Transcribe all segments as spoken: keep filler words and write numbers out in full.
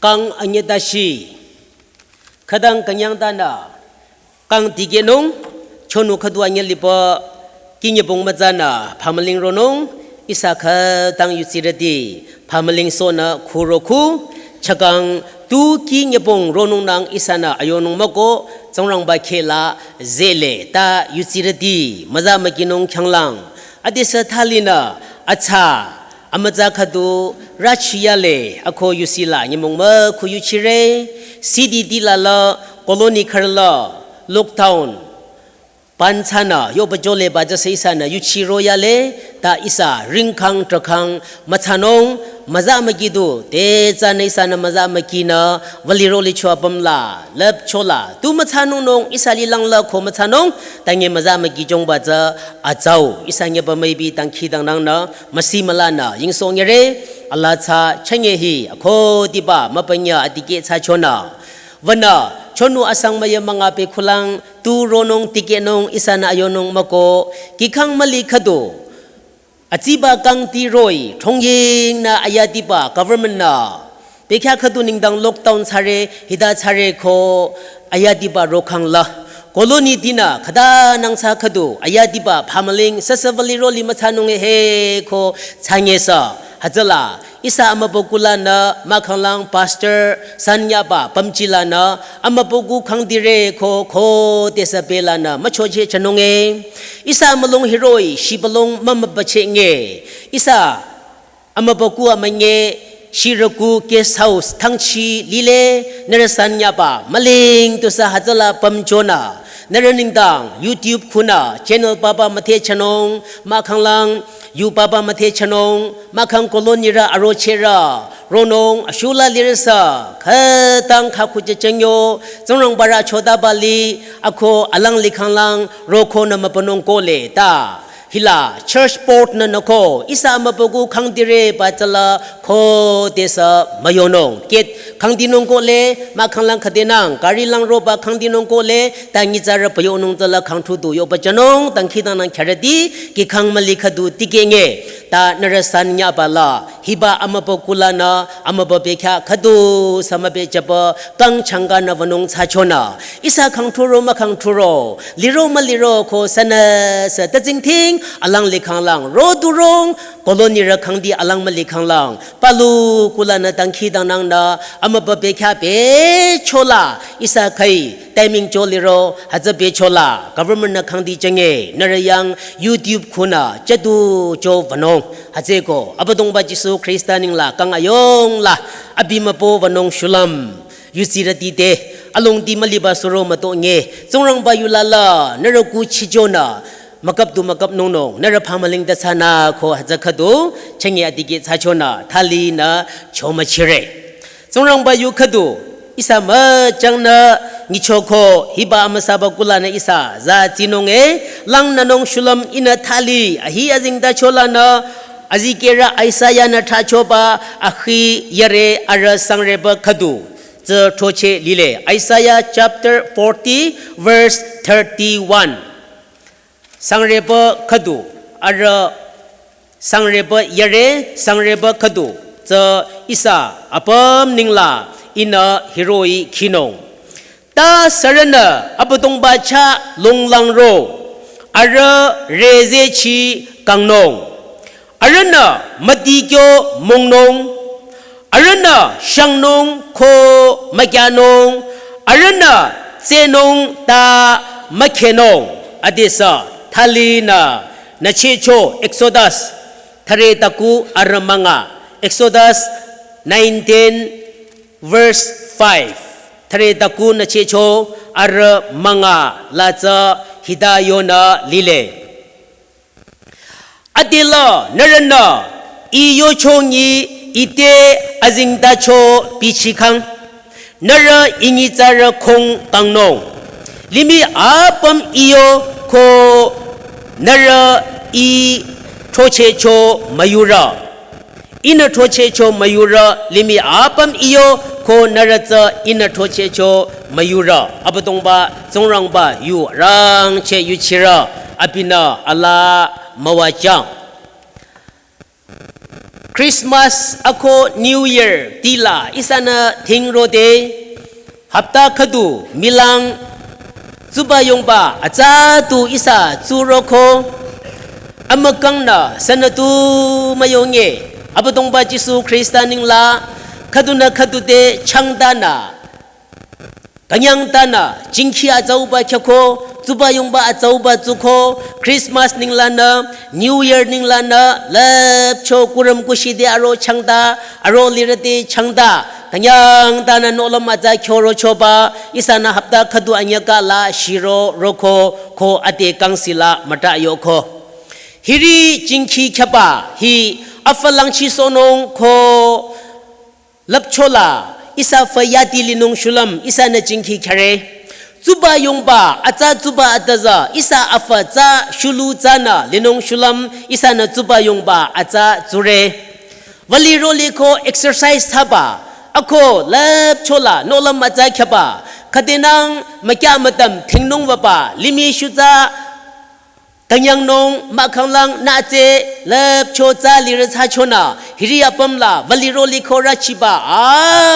kang anyütashi. Khütang künyangtanü kang dikehnung, chonu khüdu anyü lipü, kinyübong mütsanü phamüling ronung, ihsa khütang yutsirüti phamüling sonü khurokhu, chakang tu kinyübong ronungnang ihsanü ayonung mükoh, Tsingrangba khehla zehle ta yutsirüti müza mükinung khyanglang. Adesü thalinü atsa amütsa khüdu rachiyale ako yusila nyümong mükhu yuchire, city tila la, colony khürü la, lockdown ban thsanü yoba jole ba jase ihsanü yuchi royale, ta ihsa ringkhang trakhang müthsanung, müza mükidu te thsanü ihsanü müza mükinü, vali roli chua pamla, lüp chola tu müthsanungnung ihsa lilang la ko müthsanung, tange müza müki jongba tsü atsau ihsa nyüba müipi dangkhidangnangnü, müsi mülanü yingso nyüre, ala tsü chünye hi akhudiba müpünyü adikeh thsachonü. Wünü, chonu asang müyü münga pekhulang, tu ronung dikehnung ihsanü ayonung mükoh, kikhang müli khüdu. Atsiba kangti roh-i, thongyingnü ayadiba government nü. Bekhyah khüdu nengdang lockdown thsare, hita thsare ko ayadiba rokhang la. Colony tinü khüta nangthsa khüdu ayadiba phamüling süsü vali roli müthsanung ehe ko thsanyesü. Hütsüla ihsa amübükuh lanü mahkhanglang pastor sanyaba pümji lanü amübükuh khangdire ko khodesü belanü müchocheh thsanunge. Ihsa mülung hiroh-i shibülung mümübücheh nge. Ihsa amübükuh amünye shirükuh guest house thangchi lile, nührü sanyaba müling tusü hütsüla pümchonü. Nührü nengdang YouTube khunü channel papa müthehthsanung, mahkhanglang yu papa müthehthsanung, mahkhang colony rü arochehrü ronung ashula lirüsü khütang khakhu chechengyo, Tsingrangba rü chotaba li, ako alang likhanglang rokhonü mübünung kohle ta. Hila church board nü nüko ihsa amübükuh khangdire ba tsüla khodesü müyonung. Gate khangdinung kohle, mahkhanglang khüdenang, gari lang roba khangdinung kohle, ta nyitsarü püyonung tsüla khangthudu yoba thsanung, dangkhidangnang khyarüti, kikhang müli khüdu dikehnge, ta nührü sanyaba la, hiba amübükuh lanü, amübü bekhyah khüdu sü mübüchaba, kang changkanü wünung thsachonü. Ihsa khangthuro mükhangthuro, liro müliro ko sünüsü tazingting, alang likhanglang rodurong, colony rü khangdi alang mülikhanglang, palu kuh lanü dangkhidangnangnü, amübü bekhyah bechola, ihsa khai, timing choliro, hütsü bechola, government nü khangdi chenge, nührü yang YouTube khunü, chadu cho wünung, hütsüeko, Abüdongba Jisu Khrista nengla kang ayongla, abi mübü wünung shulüm. Yutsirüti te, alongdi müliba suro mütonye, Tsingrangba yula la, nührü kuh chichonü, müküp du müküpnungnung, nührü phamüling ta thsanü ko hütsü khüdu, chünye adikeh thsachonü, thalinü, chomüchire. Tsingrangba yu khüdu, ihsa müchangnü, nyichoko, hiba amüsaba kuh lanü ihsa, za tsinunge, langnünung shulüm ihnü thali, ahi azengtacho lanü, azikehrü Isaiah nü thrachoba, akhi yare arüh sangreba khüdu. Tsü throcheh lile. Isaiah chapter forty, verse thirty-one. Sangreba khüdu, arüh sangreba yare, sangreba khüdu. Tsü ihsa apüm nengla ihnü hiroh-i khinung. Ta sürünü Abüdongba chah longlangro, arüh rezehchi kangnung. Arühnü müdikyo mongnung, arühnü shangnung ko mükyanung, arühnü tsehnung ta mükhehnung, adesü thalinü nüchehcho Exodus, thüre taku arüh münga, Exodus nineteen verse five, thüre taku nüchehcho arüh münga la tsü hita yonü lile. Adela nührünü I yochonyi ite azengtacho bichikhang, nührü I nyitsarü khong kangnung. Limih apüm I yo ko nührü I throchehcho müyurü. Ihnü throchehcho müyurü limih apüm I yo ko nührü tsü Ihnü throchehcho müyurü. Abüdongba Tsingrangba yu rangcheh yuchirü abinü alaa müwajüng. Christmas ako New Year tila ihsanü thingrode, hapta khüdu milang tsuba yongba atsa tu ihsa tsuroko, amükangnü sünü tu müyonge, Abüdongba Jisu Khrista ningla khüdunü khüdu te changtanü, künyangtanü, jingkhi atsauba khyako, tsuba yongba atsauba tsuko, Christmas ninglanü, New Year ninglanü, lüpcho kurüm kushide aro changta, aro lirüte changta, künyangtanü nohlüm atsa khyorochoba, ihsanü hapta khüdu anyüka la shiroroko, ko ate kangsila müta yoko. Hiri jingkhi khyaba, hi afa langchi sonung ko lüpchola, ihsa fü yati linung shulüm, ihsanü jingkhi khyare. Tsuba yongba, atsa tsuba ataza, ihsa afa tsa shulu tsanü linung shulüm, ihsanü tsuba yongba, atsa tsure. Vali roli ko exercise thaba, ako lüpchola, nohlüm atsa khyaba, khüdenang mükya mütam thingnung waba, limih shutsa, künyangnung mahkhanglang nütse lüpcho tsa lirü tsachonü, hiri apüm la, vali roli ko rachiba,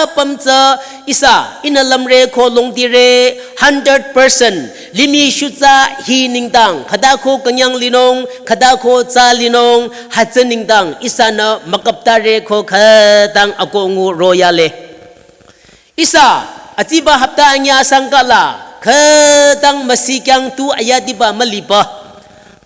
apüm tsü ihsa, ihnü lümre ko longdire, hundred percent, limih shutsa hi nengdang, khüta ko künyang linung, khüta ko tsa linung, hütsü nengdang, ihsanü mükaptare ko khütang ako ngu royale. Ihsa, atsiba hapta anya sangkala, khütang müsikyang tu ayadiba müliba.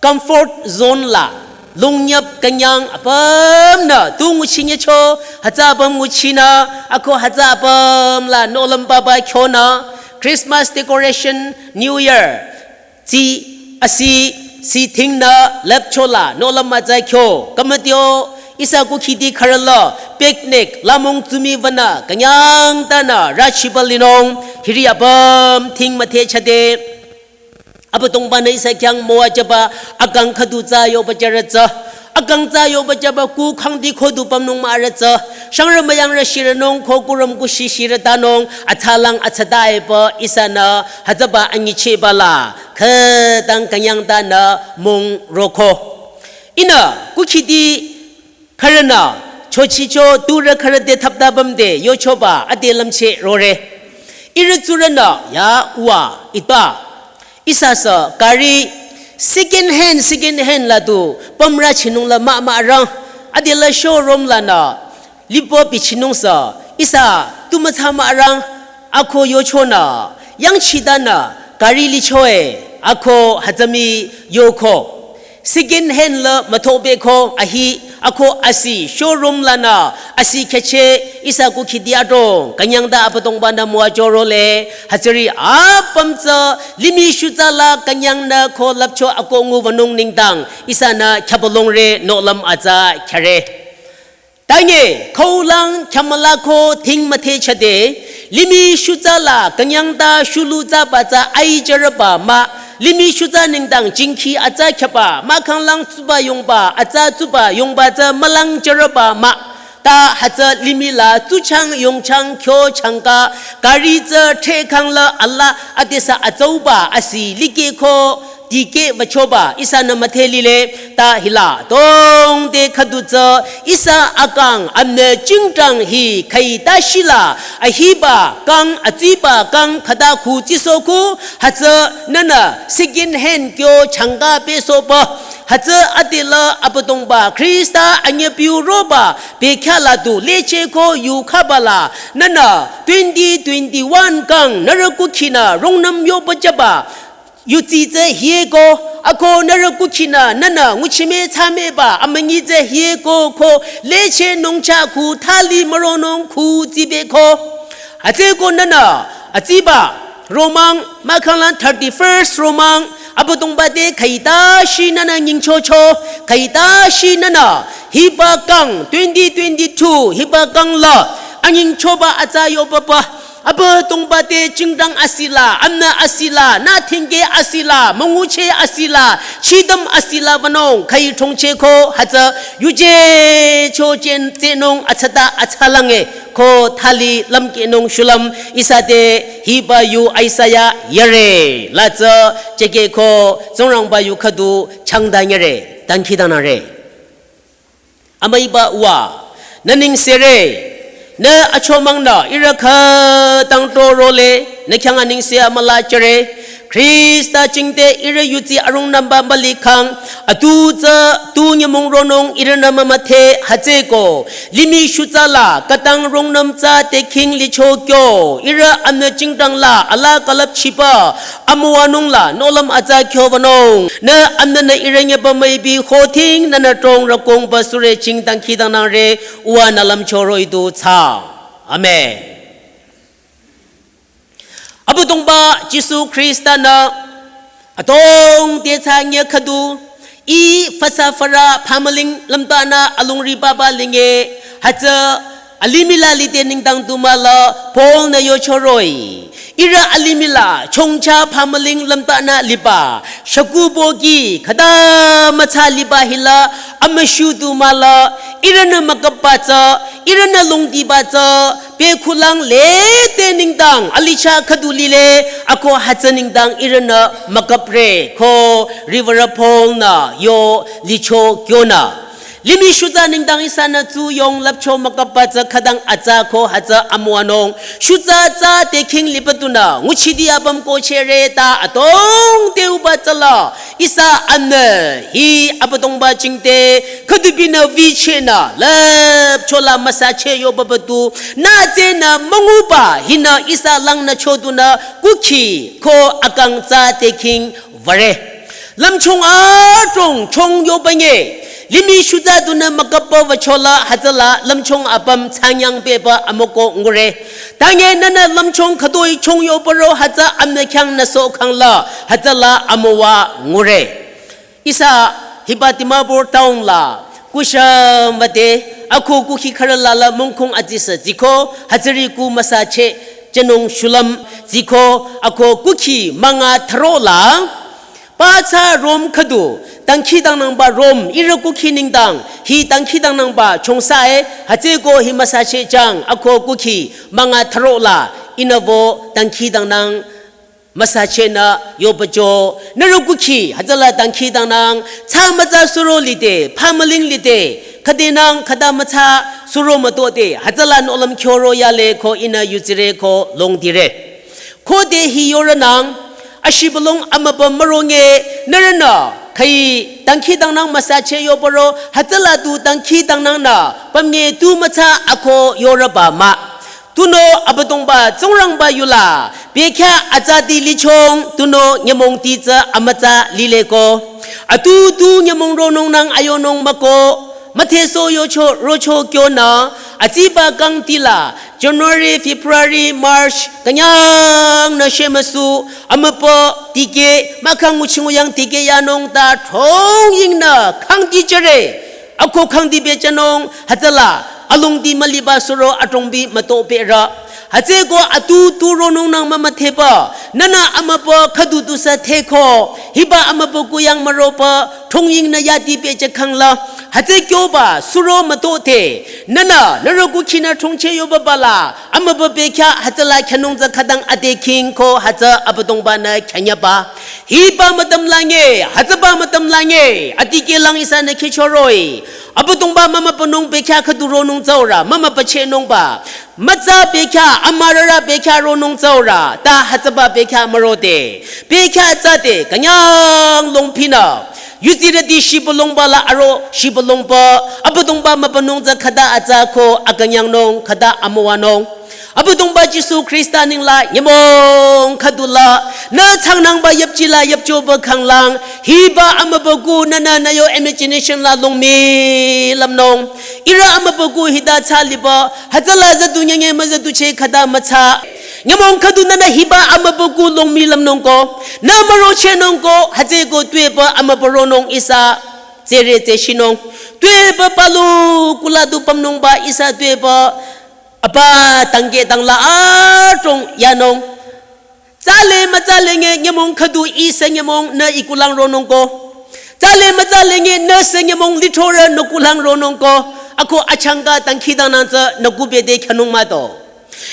Comfort zone la, lungnyap künyang apümnü, tu nguchinyecho, hütsü apüm nguchinü, ako hütsü apüm la, nohlüm baba khyonü, Christmas decoration, New Year, tsi, asi, si thingnü, lüpchola, nohlüm atsa khyo, kamatyo, ihsa kukhiti kharala, picnic, lamong tsumi vanü, künyangtanü, rachiba linung, hiri apüm, thing müthe chade. Abüdongbanü ihsa khyang müwajüba, akang khüdu tsa yoba jaratsa. Akang tsa yoba jüba ku khangdi khodu pümnung mürütsü. Shangrü müyangrü shirünung ko kurüm kushi shirütanung. Atsalang atsata epü ihsanü hütsüba anyichehba la. Khütang künyangtanü mung roko. Ihnü kukhiti khürünü chochicho turü khürü te thapta pümde yochoba ade lümcheh rore. Ihrü tsurünü ya uwa itba. Ihsa sü gari second hand, second hand la du pümrü chinung la mah mah rang. Ade la showroom lanü lipo bichinung sü ihsa tu mütsa mah rang. Ako yochonü yangchidanü gari lichoe ako hütsümi yoko. Second hand la müthobeko ahi ako asi showroom lanü asi kheche ihsa kukhidi adrong künyangta Abüdongbanü müwajüro le hütsüri apüm tsü limih shutsa la künyangnü ko lüpcho ako ngubanung nengdang ihsanü khyabülongre nohlüm atsa khyare. Tange, khaulang khyamüla ko thing müthe chade, limih shutsa la künyangta shulu tsaba tsü aijürüba mah, limih shutsa nengdang jingkhi atsa khyaba, mahkhanglang tsuba yongba, atsa tsuba yongba tsü mülang jürüba mah. Ta hütsü limih la tsuchang yongchang kyo changka, gari tsü threkhang la ala adesü atsauba asi likeh ko, dikeh wüchoba ihsanü müthe lile ta hila tongde khüdu tsü ihsa akang amnü jingdang hi khaita shila ahiba kang atsiba kang khüta khu tsisoku hütsü nünü second hand kyo changka pesoba hütsü ade la Abüdongba Khrista anyüpiu roba bekhyah la du lecheh ko yukhaba la nünü twenty twenty-one kang nührü kukhinü rungnüm yoba jüba yutsi tsü hieko, ako nührü kukhinü nünü nguchime tsameba amünyi tsü hieko ko, lecheh nungcha khu thali müronung khu tsibeko. Hütsüeko nünü atsiba romang mahkhanglang thirty-first romang Abüdongba te khaita shi nünü nyingchocho, khaita shi nünü hiba kang twenty twenty-two hiba kang la anyingchoba atsa yobaba. Abüdongba te jingdang asila, amnü asila, nü thingke asila, müngucheh asila, chidam asila wünung, khai thongcheh ko, hütsü, yuje cho chen tsenung, atsata, atsalange, ko thali lümkehnung shulüm, ihsa te, hiba yu Isaiah, yare, la tsü, cheke ko, Tsingrangba yu khüdu, changda nyare, dangkhidangnangre. Amüiba uwa, Nü nengsere, nü achomang nü ihrü khütang toro le, nü khyang anengse amüla jüre. Khrista jingte ihrü yudsi arungnümba mülikhang, atu tsü tu nyümong ronung ihrünü mümüdhe hütsüeko, limih shutsa la khütang rungnüm tsü te khing licho kyo, ihrü amünü jingdang la alaa külüpchiba amüwanung la nohlüm atsa kyo wünung. Nü amünü ihrü nyeba müipi khothing nünü trong rükongba sure jing dangkhidangnangre, uwa nü lümchoro idu thsa. Amen. Abüdongba Jisu Khrista-nü adrong te thsa nye khüdu, ih füsa füra phamüling lümtanü alongri papa linge, hütsü alimih la lide nengdang du mahla Paul-nü yochoro-i, ihrü alimih la chongcha phamüling lümtanü liba, shükuh pohki khüta mütsa liba hila amüshu du mahla, ihrünü mükapba tsü, ihrünü longdiba tsü, bekhulang lide nengdang alicha khüdu lile, ako hütsü nengdang ihrünü mükapre ko riwürü Paul-nü yo licho kyonü. Limih shutsa nengdang ihsanü tsuyong lüpcho mükapba tsü khütang atsa ko hütsü amüwanung. Shutsa tsü te khing liba tunü nguchidi apüm kohchehre ta adrong te uba tsüla, ihsa amünü hi Abüdongba jingte khüdubinü wüchehnü lüpcho la müsacheh yoba pü tu, nü tsünü münguba hinü ihsa langnü chodunü kukhi ko akang tsü te khing würe. Lümchung adrong chong yoba nye, limih shutsa dunü mükapba wücho la hütsüla lümchung apüm thsanyang pehba amüko ngure. Tange nünü lümchung khütoi chong yobaro hütsü amünü khyang nüsoh khangla hütsüla amüwa ngure. Ihsa hiba Dimapur town la kushüm wüde, ako kukhi khürü la la mungkhung atsisü tsiko, hütsüri ku müsacheh jünung shulüm tsiko, ako kukhi münga thüro la, pathsa room khüdu, dangkhidangnangba room, ihrü kukhi nengdang, hi dangkhidangnangba chongsa-e, hütsüeko hi müsacheh jüng, ako kukhi münga thüro la, ihnü wo dangkhidangnang müsachehnü yobacho, nührü kukhi hütsüla dangkhidangnang, thsa mütsa suro lide, phamüling lide, khüdenang khüta mütsa suro mütode, hütsüla nohlüm khyoro yale ko ihnü yudsire ko longdire. Khode hi yorünang, ashibülung amübü müronge, nührünü khüi dangkhidangnang müsacheh yobaro, hütsüla tu dangkhidangnangnü pümnge tu mütsa ako yorüba mah. Tunüo Abüdongba Tsingrangba yula, bekhyah atsati lichong, tunüo nyümongti tsü amütsa lile ko. Atu tu nyümong ronungnang ayonung mahko, müdhesoh yocho rocho kyonü, atsiba kangti la, January, February, March, künyangnü shemüsu, amübü tikeh, mahkhang nguchi nguyang tikeh yanung ta throngyingnü kangti jüre. Ako kangti pehjünung, hütsüla, alongdi müliba suro adrongbi müto pehrü. Hütsüeko atu tu ronungnang mümüdhepü, nünü amübü khüdu tusü theko, hiba amübü kuyang müropü, throngyingnü yati pehjü khangla, hütsü kyoba suro mütode, nünü, nührü kukhinü throcheh yoba bala, amübü bekhyah hütsüla khyanung tsü khütang ade khing ko hütsü Abüdongba-nü khyanyaba. Hiba mütüm lange, hütsüba mütüm lange, atikehlang ihsanü khichoro-i. Abüdongba mümübünung bekhyah khüdu ronung tsüorü, mümübüchehnungba. Mütsa bekhyah, amürarü bekhyah ronung tsüorü, ta hütsüba bekhyah mürode. Bekhyah tsüde, künyang longpinü. Yudsirüti shibülungba la aro shibülungba, Abüdongba mübünung tsü khüta atsa ko akünyangnung khüta amüwanung. Abüdongba Jisu Khrista nengla nyümong khüdula, nü thsangnangba yüpjila yüpchoba khanglang, hiba amübükuh nünü nü yo imagination la longmi lümnung. Ihrü amübükuh hita thsa liba, hütsüla züdu nyenge müzüducheh khüta mütsa. Nyümong khüdu nünü hiba amübükuh longmi lümnung ko, nü mürochehnung ko, hütsüeko tuepü amübü ronung ihsa tsere tseshinung. Tuepü palu kula du pümnungba ihsa tuepü apa tangke tangla adrong yanung. Tsale mütsale nge nyümong khüdu ihsa nyümong nü ikulang ronung ko. Tsale mütsale nge nü sü nyümong lithorü nü kulang ronung ko. Ako achangka dangkhidangnang tsü nü kubede khyanung mahdo.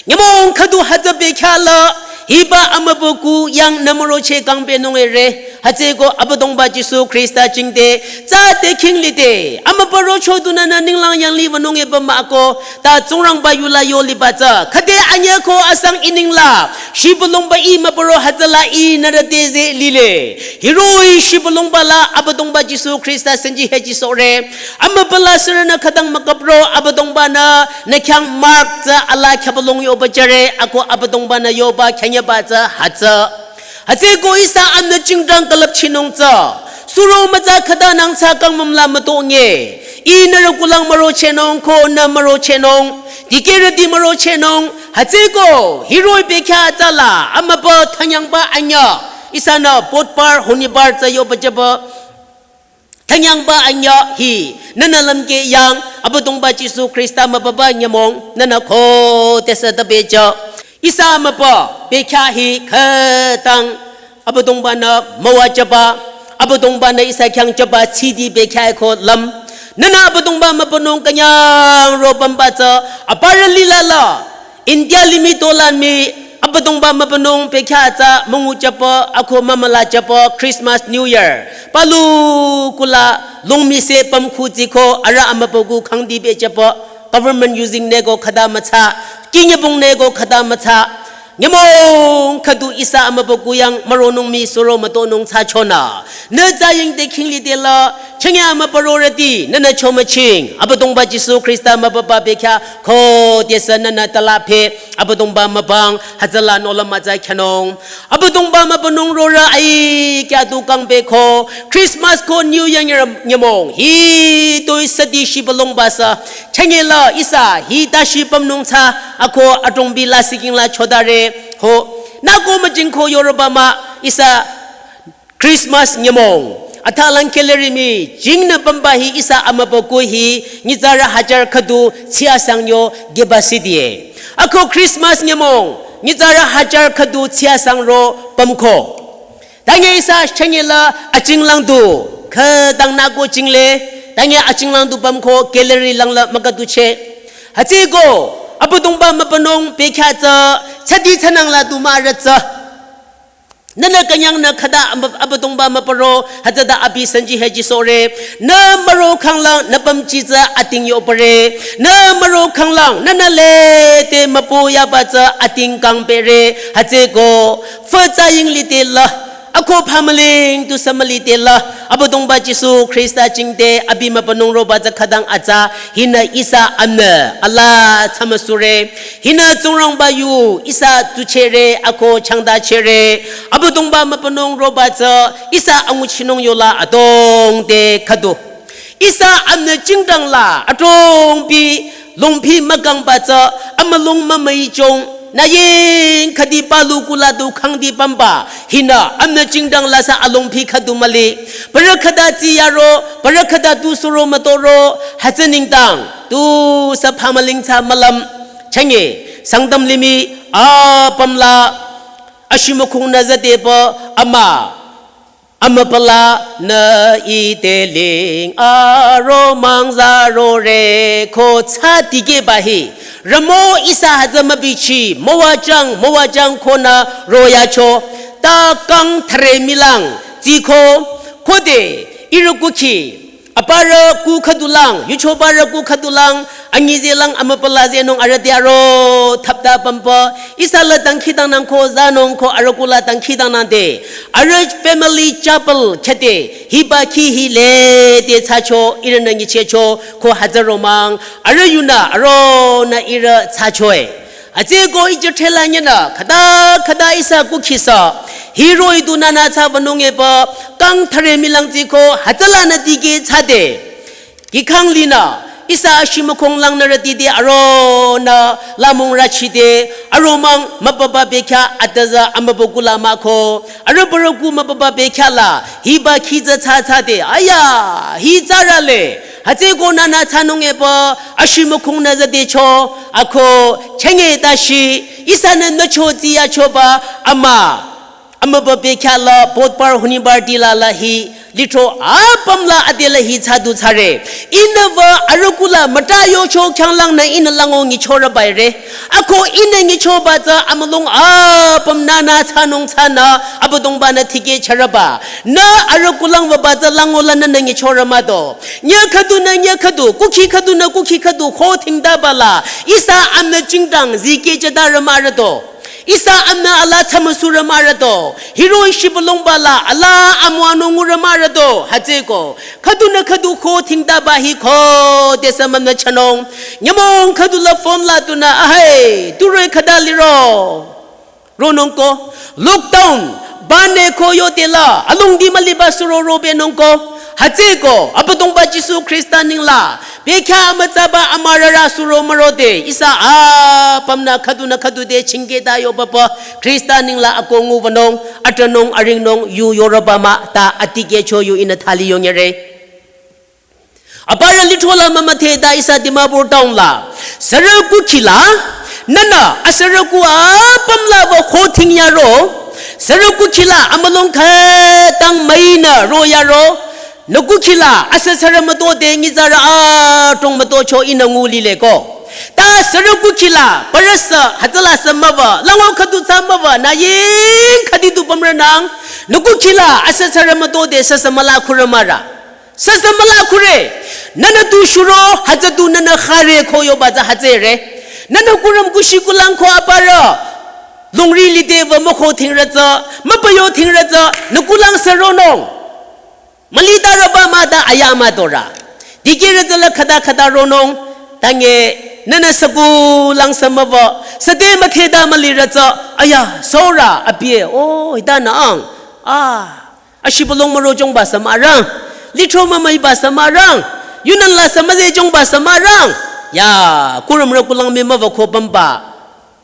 Nyümong khüdu hütsü bekhyah la, hiba amübükuh yang nü mürocheh kangpehnung ere. Hütsüeko Abüdongba Jisu Khrista jingte, tsü te khing lide, amübü rocho du nünü ninglang yanglih wünung epü mah-o, ta Tsingrangba yula yo liba tsü, khüde anyüh ko asang iningla, shibülungba i mübüro hütsüla i nührü te zeh lile. Hiroh-i shibülungba la Abüdongba Jisu Khrista senji heji sohre. Amübüla sürünü khütang mükapro Abüdongba-nü nü khyang mark tsü ala khyabülung yoba jüre ako Abüdongba-nü yoba khyanyüba tsü hütsü. Hütsüeko ihsa amnü jingdang külüpchinung tsü. Suro mütsa khüta nang tsü kang mümla mütonge. I nührü kulang mürochehnung ko nü mürochehnung. Dikehrüti mürochehnung. Hütsüeko hiroh-i bekhyah tsüla amübü thanyangba anyüh. Ihsanü potpar honibar tsü yoba jüba. Thanyangba anyüh hi, nünü lümkeh yang, Abüdongba Jisu Khrista mübüba nyümong, nünü khodesü tabejü. Ihsa mübü, bekhyah hi khütang, Abüdongba-nü müwajüba, Abüdongba-nü ihsa khyang jüba tsidi bekhyah ko lüm. Nünü Abüdongba mübünung künyang ro pümba tsü, aparü lilala, India limih tolan mii Abüdongba mübünung bekhyah tsü müngu jüpü, ako mümüla jüpü, Christmas, New Year. Palu kula lungmi se pümkhu tsiko arüh amübükuh khangdi bejüpü. Government using neko khüta mütsa, kinyübong neko khüta mütsa. Nyümong khüdu ihsa amübükuh yang müronung mii suro mütonung thsachonü. Nü tsü yingte khing lide la, chenge amübürorüti, nünü chomüching, Abüdongba Jisu Khrista mübüba bekhyah, khodesü nünü tala phe, Abüdongba mübüng, hütsüla nohlüm mütsa khyanung. Abüdongba mübünung rorü ai kya du kang beko, Christmas ko New Year nyüm-, nyümong, hitoi südi shibülungba sü, chenge la ihsa, hita shibümnung tsü, ako adrongbi la siking la chodare, ho, nü ko müjing ko yoroba mah, ihsa, Christmas nyümong. Athalang keleri mii, jingnü pümba hi ihsa amübükuh hi, nyitsarü hajar khüdu, tsiasang yo, geba sidie. Ako Christmas nyümong, nyitsarü hajar khüdu, tsiasang ro, pümko. Tanye ihsa chenge la, achinglang du, khütang nü ko jingle, tanye achinglang du pümko, keleri lang la, mükadu che. Hütsüeko, Abüdongba mübünung, bekhyah tsü, tsadi tsanang la du mürü tsü. Nünü künyangnü khüta Abü-, Abüdongba mübüro, hütsüta abi sanji heji sore. Nü müro khanglang nü pümji tsü ating yopüre. Nü müro khanglang nünü lete mübü yaba tsü ating kangpehre. Hütsüeko, fü tsü ying lite la. Ako phamüling tu sümülite la. Abüdongba Jisu Khrista jingte abi mübünung roba tsü khütang atsa. Hinü ihsa amnü. Ala tsümüsure. Hinü Tsingrangba yu ihsa tu chere ako changta chere. Abüdongba mübünung roba tsü ihsa anguchinung yola adrong te khüdu. Ihsa amnü jingdang la adrongpi longpi mükangba tsü amülung mümüichong. Nü ying khüdi palu kula du khangdi pümba. Hinü amnü jingdang la sü alongpi khüdu müli. Pürü khüta tsi yaro, pürü khüta tu suro mütoro, hütsü nengdang. Tu sü phamüling tsü mülüm. Chenge, Sangtam limih, apüm la, ashimükhung nü züdepü, ama, amüpüla, nü ite ling, aromang zarore, ko tsü tikehba hi. Ramo ihsa hütsü mübichi, müwajang, müwajang ko nü royacho, ta kang thre milang, tsiko, khode, ihrü kukhi, aparü kuh khüdulang, yuchoparü kuh khüdulang, anyizelang amüpüla zenung arüh te aro thapta pümpü, ihsa la dangkhidangnang ko zanung ko arüh kuh la dangkhidangnang te, arüh family chapel khete, hiba khi hi lete thsacho, ihrünü nyichehcho, ko hütsü romang, arüh yunü, aronü ihrü thsachoe. Hütsüeko ije thela nyena, khüta khüta ihsa kukhisa, hiroh-i du nünü thsa wünung epü, kang thre milang tsiko, hütsüla nü tikeh thsade. Kikhang linü, ihsa ashimükhung lang nü rüti de aronü, lamung rachide, aromang mübüba bekhyah, ataza amübükuh la mah ko, arüh pürü kuh mübüba bekhyah la, hiba khi tsü thsa thsade, aya, hi tsü rale, hütsüeko nünü thsanung epü, ashimükhung nü züdecho, ako, chenge tashi, ihsanü nücho tsiyachoba, ama, amübü bekhyah la, potpar honibar tila la hi, Lithro apüm la adela hi thsadu thsare. Ihnü wü arüh kuh la müta yocho khyanglangnü ihnü lango nyichorü baire. Ako ihnü nyichoba tsü amülung apüm nünü thsanung thsanü Abüdongba-nü tikehchorüba. Nü arüh kulang wüba tsü lango la nünü nyichorü mah do. Nyüh khüdunü nyüh khüdu, kukhi khüdunü kukhi khüdu kho thingtaba la. Ihsa amünü jingdang zikehchata rü mahrü do. Ihsa amünü alaa thsamüsurü mahrü do. Hiroh-i shibülungba la alaa amüwanung ngurü mahrü do. Hütsüeko. Khüdunü khüdu kho thingtaba hi khodesü mümüchanung. Nyümong khüdu la phone la tunü ahai. Turoi khüta liro. Ronung ko. Lockdown. Bane ko yotela. Alongdi müliba suro robenung ko. Hütsüeko. Abüdongba Jisu Khrista ninglang. Bekhyah amütsaba amürarü suro mürode, ihsa apümnü khüdunü khüdu te chingkehta yobaba, Khrista ninglang ako ngubanung, atranung aringnung yu yorüba mah ta atikehcho yu ihnü thali yonyere. Aparü lithro la mümüdhe ta ihsa Dimapur town la, sürü kukhi la, nünü, asürü kuh apüm la wü kho thing yaro, sürü kukhi la amülung khütang müinü ro yaro, nü kukhi la asü sürü mütode nyitsarü adrong mütocho ihnü ngu lile ko. Ta sürü kukhi la, parüsü, hütsüla sü müwü, lango khüdu thsa müwü, nü ying khüdi du pümrünang, nü kukhi la asü sürü mütode süsü müla khurü mahrü. Süsü müla khurü, nünü tu shuro, hütsü tu nünü khare ko yoba tsü hütsüre. Nünü kurüm kushi kulang ko aparü, longri lide wü mükho thingrü tsü, müpüyo thingrü tsü, nü kulang sü ronung. Mülita rüba mah ta aya müdorü. Dikehrü tsü la khüta khüta ronung. Tange nünü sü kulang sü müwü. Süde müdheta mülirü tsü. Aya, sorü, abie. Oh, hita nü ang. Ah. Ashibülung müro jongba sü mahrang. Lithro mümüiba sü mahrang. Yunung la sü müze jongba sü mahrang. Ya, kurümrü kulang mii müwü ko pümba.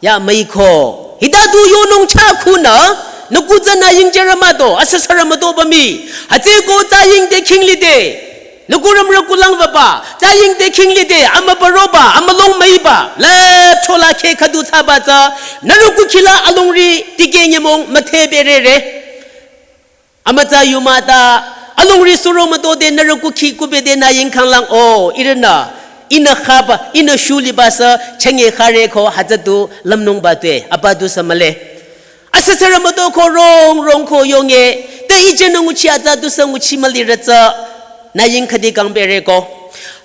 Ya müiko. Hita du yonung chah kunü, nü kuh tsünü yingcherü mah do, asü sürü mütoba mii. Hütsüeko tsü yingde khing lide. Nü kurümrü kulang wüba, tsü yingde khing lide, amübüroba, amülung müiba. Lüpcho la kheh khüdu thsaba tsü, nürü kukhi la alongri tikeh nyümong müdhe berere. Amütsa yu mah ta, alongri suro mütode nürü kukhi kubede nü ying khanglang o, ihrünü, ihnü khaba, ihnü shuliba sü, chenge khare ko hütsü du lümnungba tue, apa du sü mühle. Asü sürü müto ko rong, rong ko yonge, ta ijenü nguchi atsa du sü nguchi mülirü tsü, nü ying khüdi kang bere ko.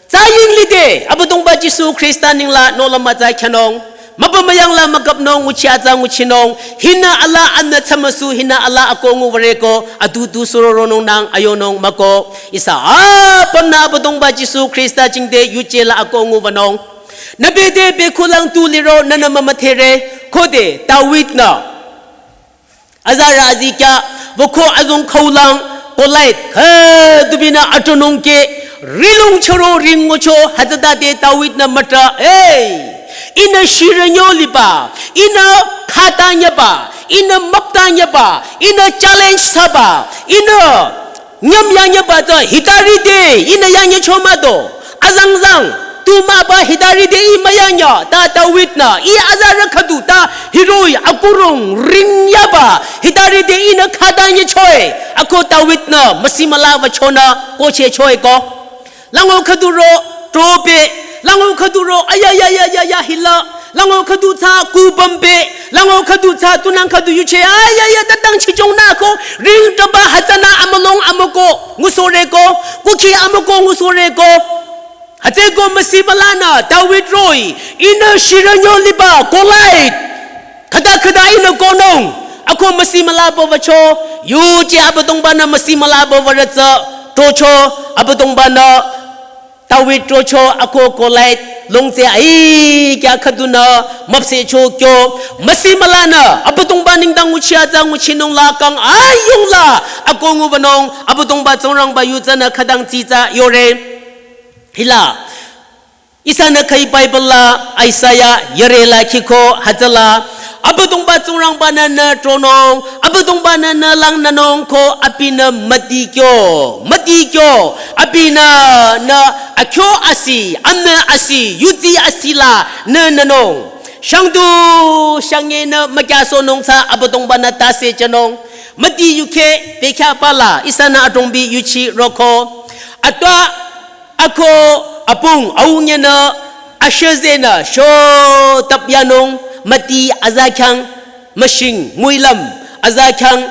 Tsü ying lide, Abüdongba Jisu Khrista ninglang nohlüm mütsa khyanung. Mübü müyang la müküpnung nguchi atsa nguchinung. Hinü alaa anü thsamüsu hinü alaa ako nguwüre ko. Atu tu suro ronung nang ayonung müko. Ihsa apümnü Abüdongba Jisu Khrista jingte yuje la ako nguwünung. Nü bete bekhulang tu liro nünü mümüdhere. Khode David-nü azarü azikyah, wüko azong khaulang, Goliath, khüdubinü atronung ke, rilung chüro ring ngucho, hütsütade David-nü mütra, hey, ihnü shirünyo liba, ihnü khata nyeba, ihnü mükta nyeba, ihnü challenge thsaba, ihnü nyüm yanyeba tsü hitari te, ihnü yanyecho mah do. Azangzang, tu mah ba hitari te ih müyanya, ta David-nü, ih azarü khüdu ta hiroh-i akurong ring yaba, hitari te ihnü khata nyechoe, ako David-nü, müsi müla wüchonü, kochehchoe ko. Lango khüdu ro, trope, lango khüdu ro, aya ya ya ya ya hila, lango khüdu tsü ku pümpe, lango khüdu tsü tunang khüdu yuche, aya ya tatang chichongnü ko, ring taba hütsünü amülung amüko, ngusohre ko, kukhi amüko ngusohre ko. Hütsüeko müsi mülanü, David roh-i, ihnü shirünyo liba, Goliath. Khüta khüta ihnü konung, ako müsi müla bü wücho, yuje Abüdongba-nü müsi müla bü würe tsü, trocho, Abüdongba-nü, David trocho ako Goliath longtse aikyah khüdunü müpsehcho kyo. Müsi mülanü Abüdongba nengdang nguchi atsa nguchinung la kang ayung la ako nguwünung Abüdongba Tsingrangba yu tsünü khütang tsitsa yore. Hila ihsanü khüi Bible la Isaiah yare la khiko hütsüla Abüdongba Tsingrangba-nü nü tronung, Abüdongba-nü nü langnünung ko abinü mütikyo, mütikyo, abinü nü akyo asi, amnü asi, yudsi asi la nü nünung. Shangdu shangenü mükyasohnung tsü Abüdongba-nü tase jünung. Müti yukheh bekhyah pala ihsanü adrongbi yuchi roko. Atwa ako apung aunyenü ashüzenü shotap yanung müti aza khyang müshing müilam aza khyang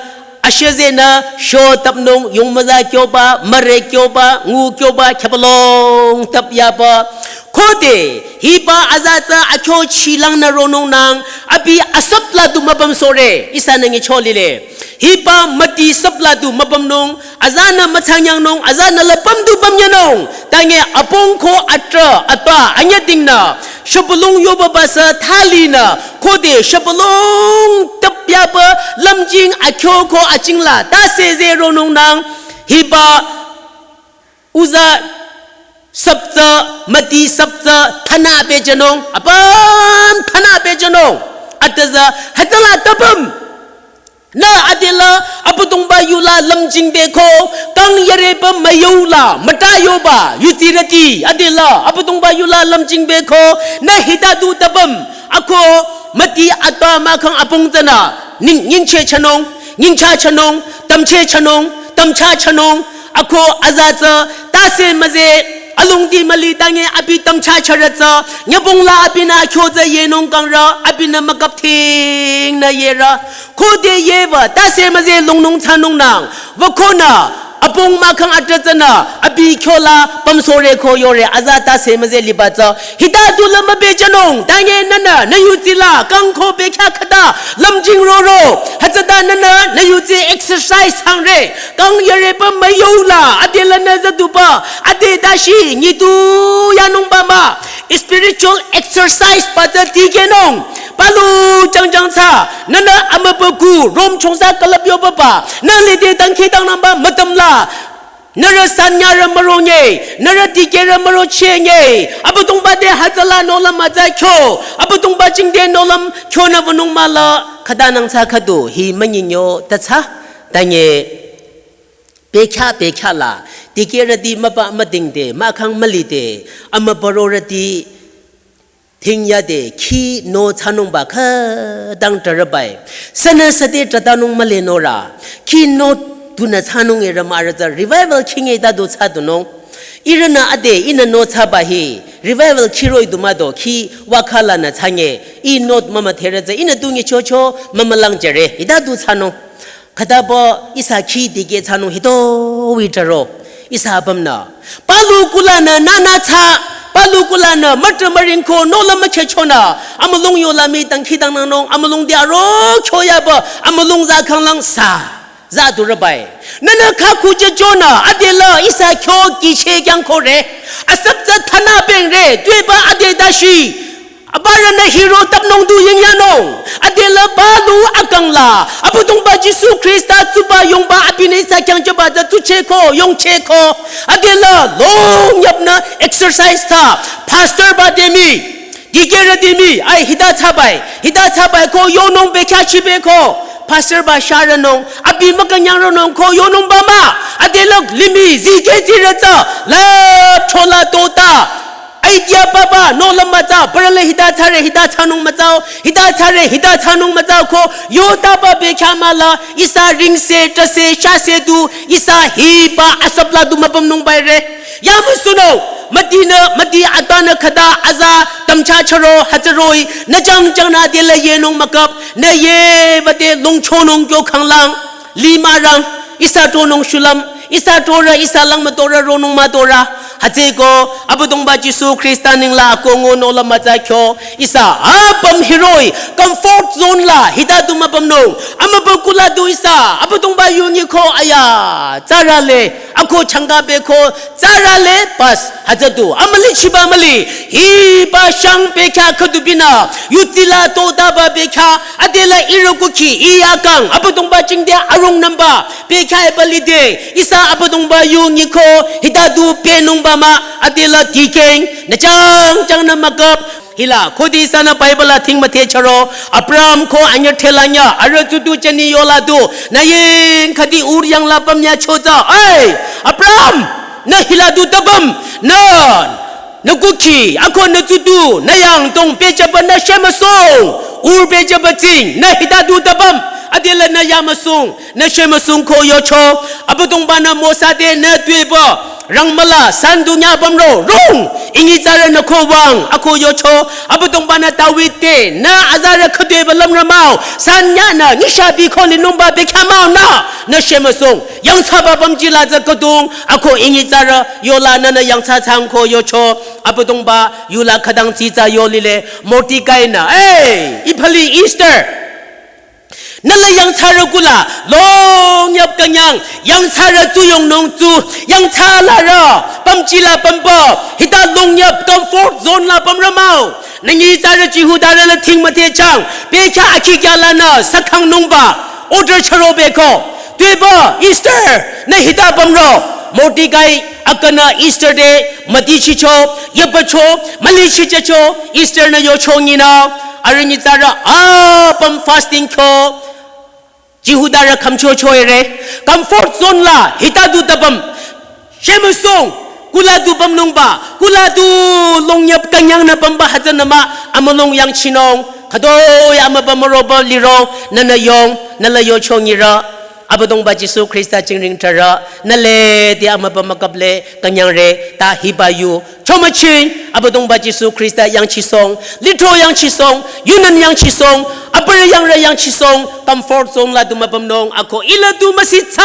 ashüzenü shotapnung yong müza kyoba, müre kyoba, ngu kyoba, khyapalong tap yaba. Khode hiba aza tsü akyo chilangnü ronungnang abi asüpla du müpüm sore ihsanü ngicho lile. Hiba müti süpla du müpümnung, azanü müthsangyangnung, azanü lapüm du pümnyanung. Tange apung ko atrah, atwa, anyüdingnü shapulong yoba basü thalinü, khode shapulong tap yaba lümjing akyo ko achingla, tase ze ronungnang, hiba uza süptsü, müti süptsü, thana pehjünung, apüm thana pehjünung. Atüza, hütsüla tapüm. Nü adela Abüdongba yula lümjing beko, kang yareba müyola, müta yoba, yutsirüti, adela Abüdongba yula lümjing beko, nü hita du tapüm, ako müti atwa mahkhang apung tsünü, ning, ningcheh chonung, ningcha chonung, tamcheh chonung, tamcha chonung, ako aza tsü, tase müze, alongdi müli tange abi tamcha chore tsü, nyübongla abinü kyo tsü yenung kangrü, abinü mükap thingnü yere. Khode yeba, tase müze longnung thsanungnang, wükonü, apung mahkhang atrah tsünü, abi kyola püm sore ko yore, aza tase müze liba tsü, hita du la müpehjünung, tange nünü, nü yutsila, kang ko bekhyah khüta, lümjing roro, hütsüta nünü, nü yutsi exercise thsangre, kang yareba müyola, adela nü zaduba, ade dashi, nyitu yanungba mah, spiritual exercise ba tsü tikehnung, palu jangjang tsü, nünü amübükuh, Rom chongsa külüp yoba ba, nü lide dangkhidangnangba mütümla, nührü sanyarü müronye, nührü dikehrü mürochehnye, Abüdongba te hütsüla nohlüm mütsa kyo, Abüdongba jingte nohlüm kyonü wünung mahla, khütanang tsü khüdu, hi münyinyo, ta tsü, tange, bekhyah, bekhyah la, dikehrüti müpa müdingde, mahkhang mülide, amübürorüti, thingyade, khi no thsanungba khütang trarübai. Sünü süte tratanung mülenorü. Khi no dunü thsanung irü mürü tsü revival khinge ta du thsadunung. Ihrünü ade, ihnü no thsaba hi. Revival khiroi du mah do, khi wakhalanü thsange. Ih no mümüdherü tsü, ihnü du ngichocho, mümülangjüre. Hita du thsanung. Khütaba ihsa khi dikeh thsanung hitoi traro. Ihsa apümnü. Palu kulanü nünü tsü, palu kulanü mütrah müring ko nohlüm mükhehchonü, amülung yola mii dangkhidangnangnung, amülung di aro kyo yaba, amülung za khanglang sa, za du rübai. Nünü khakhu jüchonü, adela ihsa kyo kihcheh khyang kore, asüp tsü thana pengre, tuepü ade dashi, aparünü hiro tapnung du yingyanung. Adela palu akangla. Abüdongba Jisu Khrista tsuba yongba abinü ihsa khyang jüba tsü tsuchehko, yongchehko. Adela long yapnü exercise thsa. Pastor ba te mii. Dikehrü te mii. Ai hita thsabai. Hita thsabai ko yonung bekhyah chibeko. Pastor ba sharünung. Abi mükünyang ronung ko yonungba mah. Adela limih. Zikeh zirü tsü. Lüpchola tota. Idea papa, nohlüm mütsa, parale hita thsare, hita thsanung mütsao, hita thsare, hita thsanung mütsao ko, yotaba bekhyah mahla, ihsa ringse, trase, shase du, ihsa hiba asüpla du müpümnung baire. Ya müsunung, mütinü, müti atwanü khüta, aza, tamcha choro, hütsüroi, nü jangjangnü adela yenung mükap, nü ye, wüte longchonung kyo khanglang, limürang, ihsa tronung shulüm, ihsa trorü, ihsa lang mütorü, ronung mütorü. Hütsüeko, Abüdongba Jisu Khrista nengla akongo nohlüm mütsa kyo, ihsa apüm hiroi, comfort zone la, hita du müpümnung, amübükuh la du ihsa, Abüdongba yu nyiko aya, tsarale, ako changka beko, tsarale, pas, hütsü du, amüli chiba müli, hiba shang bekhyah khüdu binü, yutsila totaba bekhyah, adela ihrü kukhi, ih akang, Abüdongba jingte arungnümba, bekhyah epalide, ihsa Abüdongba yu nyiko, hita du pehnungba mah, adela dikeng, nü jangjangnü mükap, hila, khode ihsanü Bible la thing müthehcharo, Abraham ko anyüh thelanyüh, arüh tsutu jüni yola du, nü ying khüdi Ur yangla pümya chotsü, ai, Abraham, nü hila du tapüm, nü, nü kukhi, ako nü tsutu, nü yangdong pehjüba nü shemüsung, Ur pehjüba tsing, nü hita du tapüm, Adelü nü yamüsung, nü shemüsung ko yocho. Abüdongba-nü Mosa te nü tuepü rangmüla san du nyü pümro rong. Inyitsarü nü ko wüng ako yocho. Abüdongba-nü David te nü azarü khütuepü lümrü mah-o. San nyünü nyisha biko linungba bekhyah mah-o nü, nü shemüsung. Yangthsaba pümji la tsü khüdung ako inyitsarü yola nünü yangthsa thsang ko yocho. Abüdongba yula khütang tsitsa yo lile Mordekai-nü. Hey, iphali Esther. Nüla yangthsarü kula, longyüp künyang, yangthsarü tsuyongnung tsu, yangthsa larü, pümji la pümpü, hita longyüp comfort zone la pümrü mah-o. Nü nyitsarü Jihudarü la thing müthehchang, bekhyah akhi kya lanü, sakhangnungba, order chüro beko, tuepü, Esther, nü hita pümro, Mordekai, akünü Esther te, mütichicho, yepacho, mülichichecho, Esther-nü yocho nyinü, arüh nyitsarü apüm fasting kyo, Jihudarü khümchocho ere, comfort zone la, hita du tapüm, shemüsung, kula du pümnungba, kula du longyüp künyangnü pümba hütsünü mah, amülung yangchinung, khütoi amübü müroba liro, nünü yong, nüla yocho nyirü, Abüdongba Jisu Khrista jingring trarü, nü lede amübü müküple künyangre, ta hiba yu, chomüching, Abüdongba Jisu Khrista yangchisong, lithro yangchisong, yunün yangchisong, aparü yangrü yangchisong, comfort zone la du müpümnung, ako ila du müsitsa,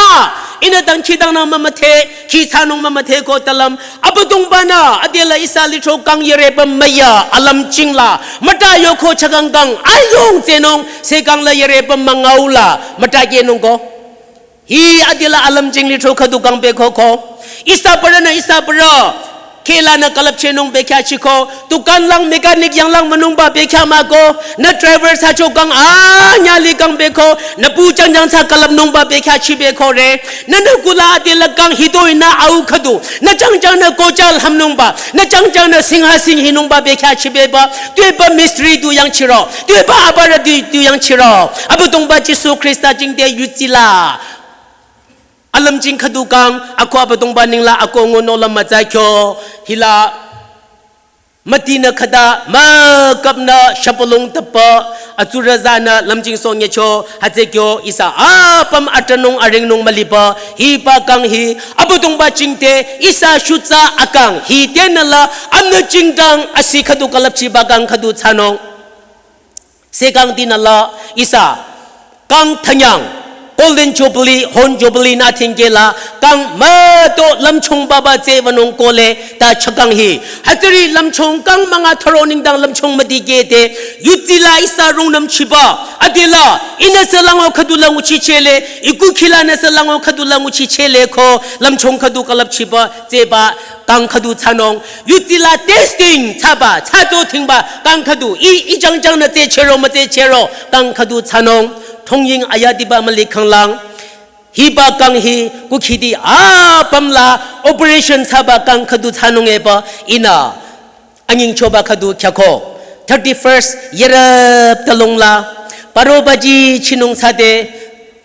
ihnü dangkhidangnang mümüdhe, khi thsanung mümüdhe ko talüm, Abüdongba-nü, adelü ihsa lithro kang yürepü müya, alümching la, müta yoko chakang kang, ayong tsehnung, sekang la yürepü müngaula, müta kehnung ko. Hi adelü alümching lithro khüdu kang beko ko. Ihsa parünü ihsa parü. Kheh lanü külüpchehnung bekhyah chiko. Dukan lang mechanic yanglang münungba bekhyah mah ko. Nü driver thsacho kang anyüh li kang beko. Nü pu jangjang thsa külüpnungba bekhyah chi beko re. Nünü kula adelü kang hitoi nü au khüdu. Nü jangjang nü kocha lhamnungba. Nü jangjang nü singha singhinungba bekhyah chi beba. Tuepü mistri du yangchiro. Tuepü aparü du, du yangchiro. Abüdongba Jisu Khrista jingte yutsila. Alümching khüdu kang, ako Abüdongba ningla, ako ngunü la mütsa kyo, hila, mütinü khüta, müküpnü shapalung tapa, atsurü zanü, lümching song yecho, hütsü kyo, ihsa, apüm atranung aringnung müliba, hiba kang hi, Abüdongba jingte, ihsa shutsa akang, hi tenü la, amnü jingdang, asi khüdu külüpchiba kang khüdu thsanung. Sekang tinü la ihsa, kang thanyang, Golden Jubilee, Horn Jubilee nü thingkeh la, kang müto lümchung baba tsehbanung kohle, ta chakang hi. Hütsüri lümchung kang münga tharo nengdang lümchung müdikehde, yutsila ihsa rungnüm chiba, adelü, ihnü sü lango khüdu la nguchichehle, i kukhi lanü sü lango khüdu la nguchichehle ko, lümchung khüdu külüpchiba, tsehba, kang khüdu thsanung, yutsila testing thsaba, thsato thingba, kang khüdu, i, i jangjang nü tsehchero, mütsehchero, kang khüdu thsanung, thongying ayadiba müli khanglang, hiba kang hi, kukhiti apüm la, operation thsaba kang khüdu thsanung eba, ihnü, anyingchoba khüdu khyako, thirty-first, yerep talung la, paro baji chinung thsade,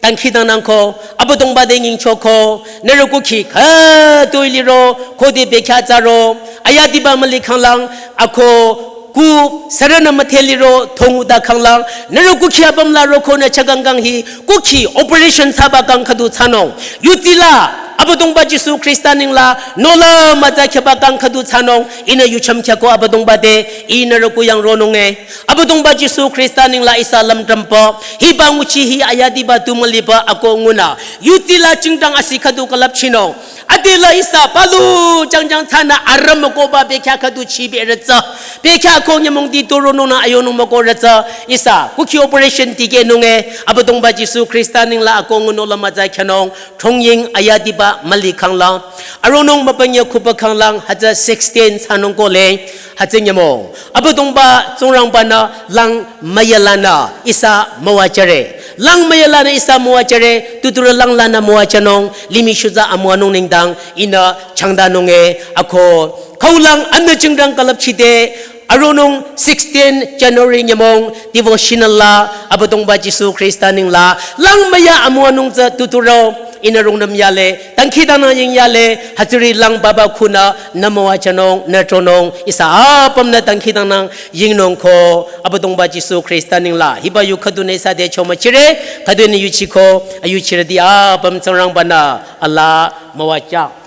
dangkhidangnang ko, Abüdongba te nyingcho ko, nührü kukhi khütoi liro, khode bekhyah thsaro, ayadiba müli khanglang, ako ku sürünü müdhe liro, thonguda khanglang, nührü kukhi apüm la roko nü chakang kang hi, kukhi operation thsaba kang khüdu thsanung, yutsila, Abüdongba Jisu Khrista ningla, nola mütsa khyaba kang khüdu thsanung, ihnü yucham khyako Abüdongba te, ihnü roko yang ronung e. Abüdongba Jisu Khrista ningla ihsa lümtrümpü, hiba nguchi hi ayadiba tu müliba ako ngunü, yutsila jingdang asi khüdu külüpchinung. Adelü ihsa palu jangjang thsanü arüm mükohba bekhyah khüdu chibe rütsü. Bekhyah ko nyümong di turonung nü ayonung mükoh rütsü. Ihsa, kukhi operation tikehnung e, Abüdongba Jisu Khrista ningla ako ngunü la mütsa khyünung. Thongying ayadiba müli khanglang. Aronung mübünye khuba khanglang hütsü sixteen thsanung kohle hütsü nyümong. Abüdongba Tsingrangba-nü lang müyalanü ihsa müwajüre. Lang müyalanü ihsa müwajüre, tuturü lang lanü müwajünung, limih shutsa amüwanung nengdang, ihnü changdanung e, ako. Khaulang amnü jingdang külüpchide, aronung sixteen January nyümong devotional la, Abüdongba Jisu Khrista ningla, lang müya amüwanung tsü tuturü, Ihnü rungnüm yale, dangkhidangnang ying yale, hütsüri lang papa khunü, nü müwajünung, nü tronung, ihsa apümnü dangkhidangnang yingnung ko, Abüdongba Jisu Khrista nengla, hiba yu khüdunü ihsa te chomüchire, khüdunü yuchiko, ayuchirüti apüm Tsingrangbanü, alaa müwajüng.